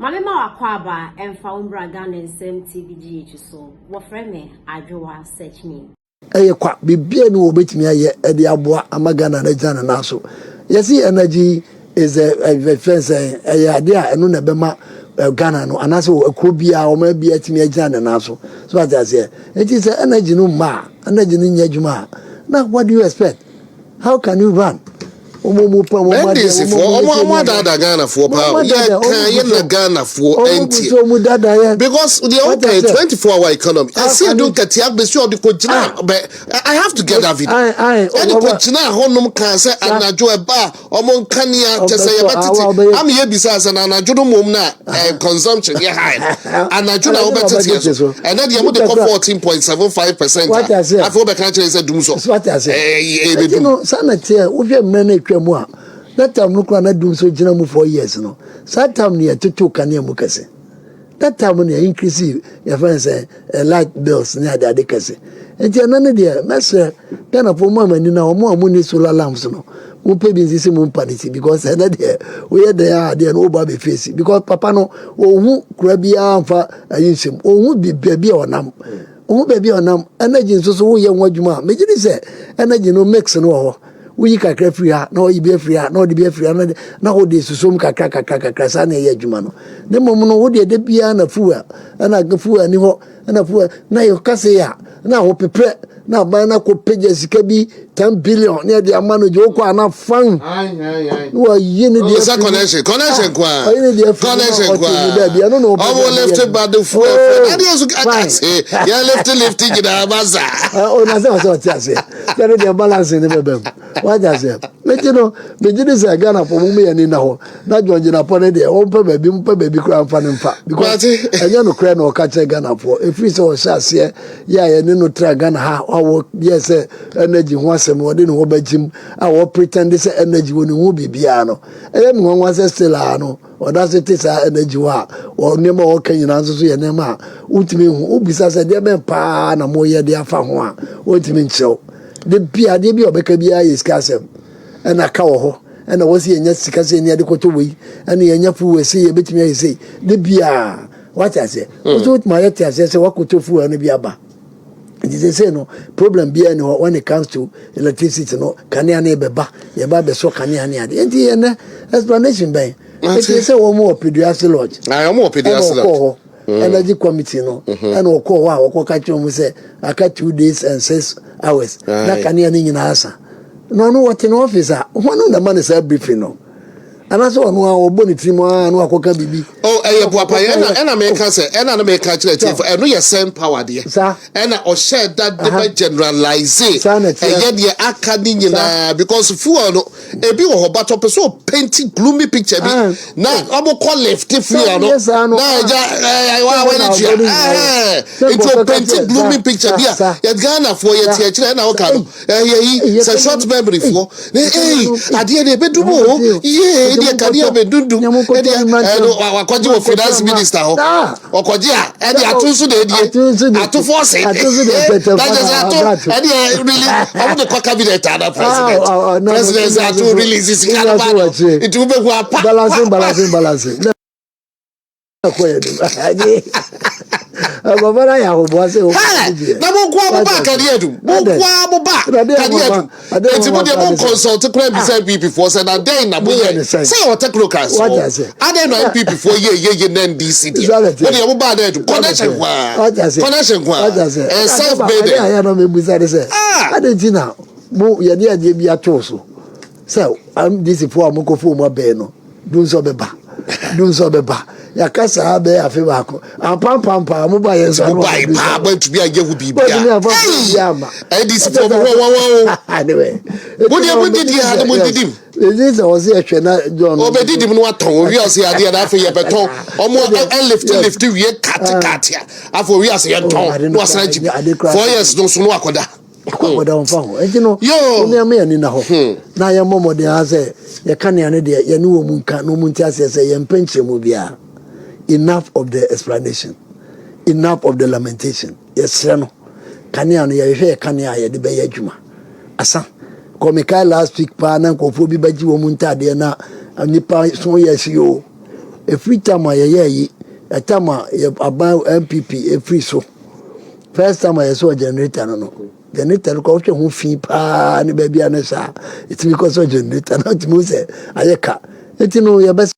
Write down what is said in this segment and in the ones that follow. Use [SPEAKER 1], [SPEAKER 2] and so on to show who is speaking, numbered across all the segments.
[SPEAKER 1] Maame ma wakɔ aba ɛmfa wo mbra Ghana Nsɛm TV GH so. Wɔfrɛ me Adwowa Search Me.
[SPEAKER 2] Ɛyɛ kwa, biribiara ni wɔbɛtumi ayɛ de aboa ama Ghana no agyina ne nan so. Yɛsi energy is a ɛfɛn sɛ ɛyɛ adeɛ a ɛno na ɛbɛma Ghana no anaasɛ akuo biara wɔn bi atumi agyina ne nan so. So ate aseɛ. Nti sɛ energy no mma a, energy no nyɛ adwuma a, na what do you expect? How can you run? Wɔn mu pa wɔn adeɛ
[SPEAKER 3] NDC foɔ wɔn wɔn adaadaa Ghana foɔ paa o yɛ kan yɛ na Ghana foɔ ɛntie
[SPEAKER 2] wɔn daadaa yɛ
[SPEAKER 3] because deɛ ɔka 24 hour economy ɛsi edu nkatia besi ɔde ko gyina bɛ. I have to get that video ɛde ko gyina hɔnom kan sɛ anadwo ɛba a ɔmo nkanea kyɛ sɛ yɛbɛtete ama yɛ bisa sɛ na anadwo no mom na consumption yɛ high anadwo na wobɛtete yɛ so ɛnɛ deɛ mo de kɔ 14.75% a afei wobɛka kyerɛ sɛ dum sɔ
[SPEAKER 2] ɛbɛdum no saa na teɛ wohwɛ mmerɛ no atwa mu a na tam no koraa na dum so gyina mu 4 years no, saa tam no yɛtoto kanea mu kɛse. That time no yɛ increase yɛfrɛ no sɛ light bills ne ade ade kɛse. Nti ɛno no deɛ, mɛsrɛ Ghanafoɔ mu amani na wɔn a wɔn ni solar lamps no, mo pɛ bi nsisi mo mpa ne ti, because ɛnɛ deɛ woyɛ dan a adeɛ no wobɔ abɛfeesi, because papa no ɔhu kura biara nfa ayi nsɛm, ɔhu baabi a ɔnam, ɔhu baabi a ɔnam. Energy nso so woyɛ ho adwuma a, megye di sɛ energy no mix no wɔ hɔ. Woyi kakra firi ha na ɔyi bi afiri ha na ɔde bi afiri ha na wode susom kakra kakra kakra, saa na ɛyɛ adwuma no. Ne mmom no wodeɛ da biara na fuel, ɛna fuel ni hɔ, ɛna fuel na yɛ kase a na ahopeprɛ na aban na kɔ pagya sika bi 10 billion ne yɛde ama no gye wokɔ ana fan na wayi ne deɛ.
[SPEAKER 3] Sɛ connection kwa.
[SPEAKER 2] Ɔyi ne deɛ firi
[SPEAKER 3] connection
[SPEAKER 2] na
[SPEAKER 3] kwa.
[SPEAKER 2] ɔte ne baabi ɛno na ɔpɛ.
[SPEAKER 3] Ɔmo lift ba de fuel adeɛ so akase yɛ lift lift nyinaa ba saa.
[SPEAKER 2] Ɔ na sɛ ɔsɛ ɔte aseɛ sɛ ne deɛ balance ne bɛbɛ mu wagye aseɛ. Meti no megye di sɛ Ghana fo mo yɛ ni na hɔ na John Jinapor ne deɛ wɔmpɛ baabi mpɛ baabi koraa mfa ne mfa, because ɛnyɛ nokorɛ na ɔka kyerɛ Ghanafoɔ. Ɛfiri sɛ ɔhyɛ aseɛ yɛ a yɛne no tra Ghana ha a wɔyɛ sɛ energy ho asɛm wɔde ne ho bɛgyim a wɔpretend sɛ energy wɔ ne ho biribiara no, ɛyɛ me nwanwa sɛ still a no ɔda so te saa energy hɔ a wɔ nneɛma a wɔka nyinaa nso so yɛ nneɛma a wotumi hu. Wobisa sɛ deɛ bɛn paa na moyɛ de afa ho a, wɔntumi nkyerɛw de bia. Adeɛ bi a ɔbɛka biara yɛ sika asɛm, ɛna ka wɔ hɔ, ɛna wɔsi yɛnya sika sɛ yɛni ade kɔtɔ wei, ɛna yɛnya fuel sɛ yɛbɛtumi ayɛ sei de biara. Wate aseɛ? Woso wotumi ayɛ te aseɛ sɛ wakɔtɔ fuel no bi aba. Nti sɛ no problem biara ni hɔ when it comes to electricity no. Kanea ne bɛba, yɛba bɛsɔ kanea ne adeɛ. Nti yɛn nɛ explanation bɛn nti sɛ wɔn wɔ Peduase Lodge?
[SPEAKER 3] Wɔn wɔ Peduase
[SPEAKER 2] Lodge, ɛna ɔkɔ hɔ energy committee no, ɛna ɔkɔ hɔ a wɔkɔ ka kyerɛ wɔn sɛ aka 2 days and 6 hours na kanea ne nyinaa asa. Na ɔno wɔte ne office a wɔn no na ma ne saa briefing no, anaasɛ ɔno a ɔbɔ ne tirim a na wakɔka biribi?
[SPEAKER 3] Oh, ɛyɛ boapayɛ. Ɛna meka sɛ ɛna na meka kyerɛ tiefo, ɛno yɛ Cenpower deɛ. Ɛna ɔhyɛ da de bɛ generalize ɛyɛ deɛ aka ne nyinaa, because fuel no ebi wɔ hɔ, but ɔpɛ sɛ ɔpaint gloomy picture bi na ɔmo kɔ lift fuel no na ɛgya ɛɛ wa wɔ ne tua ɛɛ nti ɔpaint gloomy picture bi a yɛ Ghanafoɔ yɛ tiɛ kyerɛ. Ɛna ɔka no ɛyɛ yi sɛ short memory foɔ ne ee adeɛ de ebedum o yee deɛ kanea bɛ dundum ɛdeɛ ɛno wakɔgye wɔ finance minister hɔ. Ɔkɔgye a ɛde ato nso na edie ato fɔɔse na kyerɛ sɛ ato ɛdeɛ release ɔmo de kɔ cabinet ana president sɛ ato release sika no ba no nti wobɛhu apa.
[SPEAKER 2] Balancing, balancing, balancing. Ɛkɔ yɛ dum ɛbɔbɔ na yɛ ahoboa sɛ o.
[SPEAKER 3] Na mo nkoa mo ba kanea dum, mo nkoa mo ba kanea dum, eti mo deɛ mo consult kura bi sɛ NPP foɔ sɛ na dɛn na mo yɛ sɛ yɛ wɔ technocrats wɔ adɛn na NPP foɔ yɛ yɛ yɛ na NDC deɛ mo deɛ mo ba adɛn dum connection nkoa, connection nkoa, ɛyɛ self made.
[SPEAKER 2] Ade a yɛ na mo ebusa de sɛ ade ti na mo yɛde adeɛ bi ato so sɛ NDC foɔ a mo kɔ fo mo abɛn no dum sɛ ɔbɛba dum sɛ ɔbɛba, yɛaka saa bɛyɛ afe baako ampampampa mo ba yɛn nso.
[SPEAKER 3] Mo ba yi paa bɛntumi anyɛ ho biribia. NDC foɔ mo hɔ wɔwɔ o, mo deɛ mo didi ha no mo didi mu.
[SPEAKER 2] Ɛdi sɛ ɔsɛ yɛhwɛ na John.
[SPEAKER 3] Ɔbɛdidi mu no watɔn owi ase adeɛ na afei yɛbɛtɔn ɔmo ɛlift lift wie kate kate a afei owi ase yɛntɔn na wasan agyi 4 years no so no akɔda.
[SPEAKER 2] Akɔda wɔn fa ho. Nti no wɔn yɛn yɛn ni na hɔ na yɛn mmɔ mmɔden ara sɛ yɛka nea ne deɛ yɛne wɔn mu nka na wɔn nti aseɛ sɛ yɛn mpɛ nkyerɛmu biara. Enough of the explanation, enough of the lamentation. Yɛsrɛ no, kanea no yɛhwehwɛ yɛ kanea a yɛde bɛyɛ adwuma asa kɔmikae. Last week paa na nkurɔfoɔ bi bɛgye wɔn ntaadeɛ na nipa so yɛ si o. Ɛfiri tam a yɛyɛ yi, ɛtam a yɛ aban NPP ɛfiri so. First time a yɛsɔɔ generator no no, generator no kɔ wohwɛ ho fi paa ne baabi a ne saa ɛtumi kɔ sɔ generator no wotumi hu sɛ ayɛ ka. Nti no yɛbɛ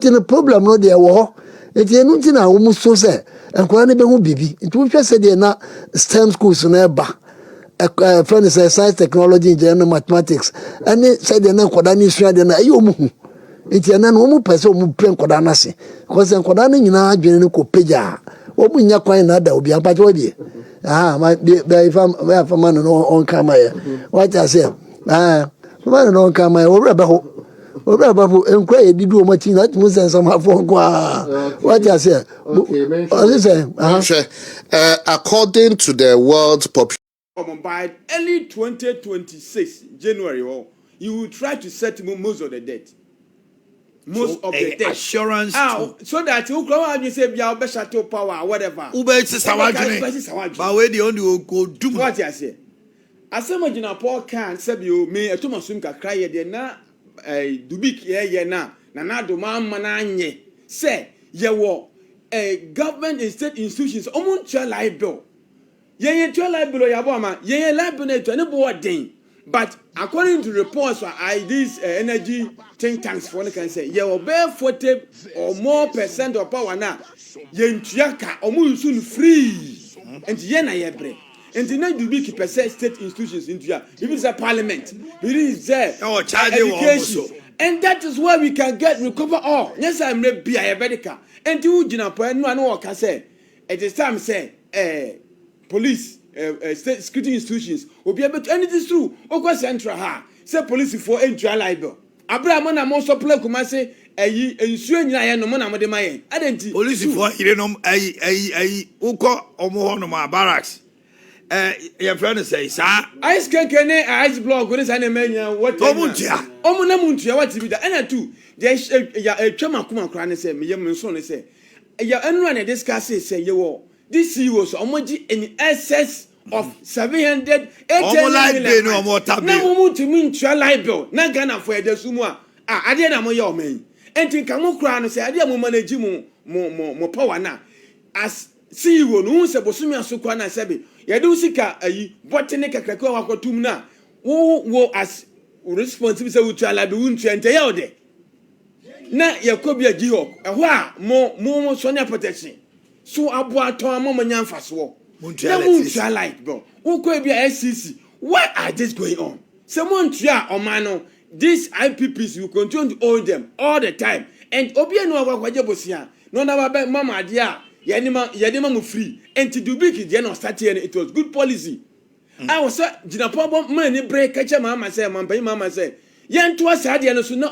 [SPEAKER 2] nti no problem no deɛ ɛwɔ hɔ. Nti ɛno nti na wɔn so sɛ nkwadaa no bɛhu biribi. Nti wohwɛ sɛdeɛ na STEM schools no ɛba ɛfɛ no sɛ science, technology, engineering, mathematics ɛne sɛdeɛ na nkwadaa no sua deɛ no ɛyɛ wɔn hu. Nti ɛnɛ no wɔn pɛ sɛ wɔn pɛ nkwadaa no ase because nkwadaa no nyinaa adwene no kɔ pagya a wɔn nya kwan na ada obi ampatwa wɔ deɛ aha ma deɛ bɛyɛ fa bɛyɛ fa ma no na ɔnka ma yɛ wate aseɛ ɛɛ fa ma no na ɔnka ma yɛ wɔwura bɛho wɔwura bɛho nkura yɛ didi wɔn akyi na atumi sɛ nsɛmafo nko aa wate aseɛ ɔsi sɛ aha.
[SPEAKER 3] Hwɛ, according to the world population.
[SPEAKER 4] By early 2026 January hɔ, you will try to settle most of the debt, most
[SPEAKER 5] So,
[SPEAKER 4] of
[SPEAKER 5] a
[SPEAKER 4] the debt
[SPEAKER 5] assurance
[SPEAKER 4] ah
[SPEAKER 5] to
[SPEAKER 4] so that wokura wɔn adwene sɛ bia wobɛhyɛ power, whatever.
[SPEAKER 5] Wobɛsesa w'adwene.
[SPEAKER 4] Wobɛsesa w'adwene.
[SPEAKER 5] Ba wei deɛ ɔde ɔdum no.
[SPEAKER 4] Wate aseɛ, asɛm a Jinapor kan sɛbi o me ɛto ma som kakra yɛ deɛ na Dubik yɛyɛ na Nana Addo ama na anyɛ sɛ yɛwɔ government and state institutions, ɔmo ntua light bill. Yɛn yɛ tua light bill, yɛ abɔ ama yɛn yɛ light bill na etua ne bo ɔden, but according to reports I these energy think tanks for no kan sɛ yɛwɔ bɛyɛ 40 or more percent of power na yɛn tua ka, ɔmo use no free, nti yɛn na yɛ brɛ. Nti na Dubik pɛ sɛ state institutions ntua bibi sɛ parliament, bibi sɛ
[SPEAKER 5] Ɛwɔ charge wɔ ɔmo
[SPEAKER 4] education
[SPEAKER 5] so.
[SPEAKER 4] And that is where we can get recover all. Nyɛ sɛ mmerɛ bia yɛbɛde ka. Nti wo gyina pɔ ɛnu a ne wɔka sɛ it is time sɛ police, state security institutions obi ɛbɛtu, and it is true. Okɔ central ha sɛ polisifoɔ ntua light bill abere a mo na mo supply Kumase ɛyi nsuo nyinaa yɛ no, mo na mo de ma yɛn adan ti.
[SPEAKER 5] Polisifoɔ yerenom ayi wokɔ ɔmo hɔnom a barracks yɛfrɛ no sɛ saa.
[SPEAKER 4] Ice kenken ne ice block ne saa nneɛma nyinaa wɔte.
[SPEAKER 5] Ɔmo ntua.
[SPEAKER 4] Ɔmo na mo ntua wɔte bi da. Ɛna tu deɛ ya ɛtwa mu akoma koraa ne sɛ meyɛ mo nso ne sɛ yɛ ɛnura na discuss sɛ yɛwɔ this CEO so ɔmo gye in excess of 700 800
[SPEAKER 5] Ɔmo light
[SPEAKER 4] million
[SPEAKER 5] bill ne ɔmo water
[SPEAKER 4] na
[SPEAKER 5] bill.
[SPEAKER 4] mo mo ntumi ntua light bill na Ghana fo ɛda so mu a adeɛ na mo yɛ ɔmo yi. Nti nka mo koraa no sɛ adeɛ a mo manage mo power na as CEO no, wohu sɛ bosome aso koraa na sɛbe yɛde wo sika ayi bɔtene kakraka a wakɔtom no a wo as responsible sɛ wotua light bill, wontua, nti ɛyɛ wo dɛ na yɛkɔ bi a GIHOC ɛhɔ a mo sɔne protection so aboa tɔn ama mo nya mfasoɔ
[SPEAKER 5] Montua
[SPEAKER 4] na
[SPEAKER 5] electricity.
[SPEAKER 4] montua light bill. Wokɔ bi a SCC, why are this going on sɛ montua ɔman no? These IPPs will continue to owe them all the time and obi anu akɔ akɔgye bosia na ɔna ba bɛ mama adeɛ a yɛde ma mo free. Nti Dubik deɛ na ɔstart yɛ no, it was good policy a wɔ sɛ Jinapor bɔ mmaa ni bere kɛkyɛ maama sɛ mampanyin maama sɛ yɛntoa saa adeɛ no so na.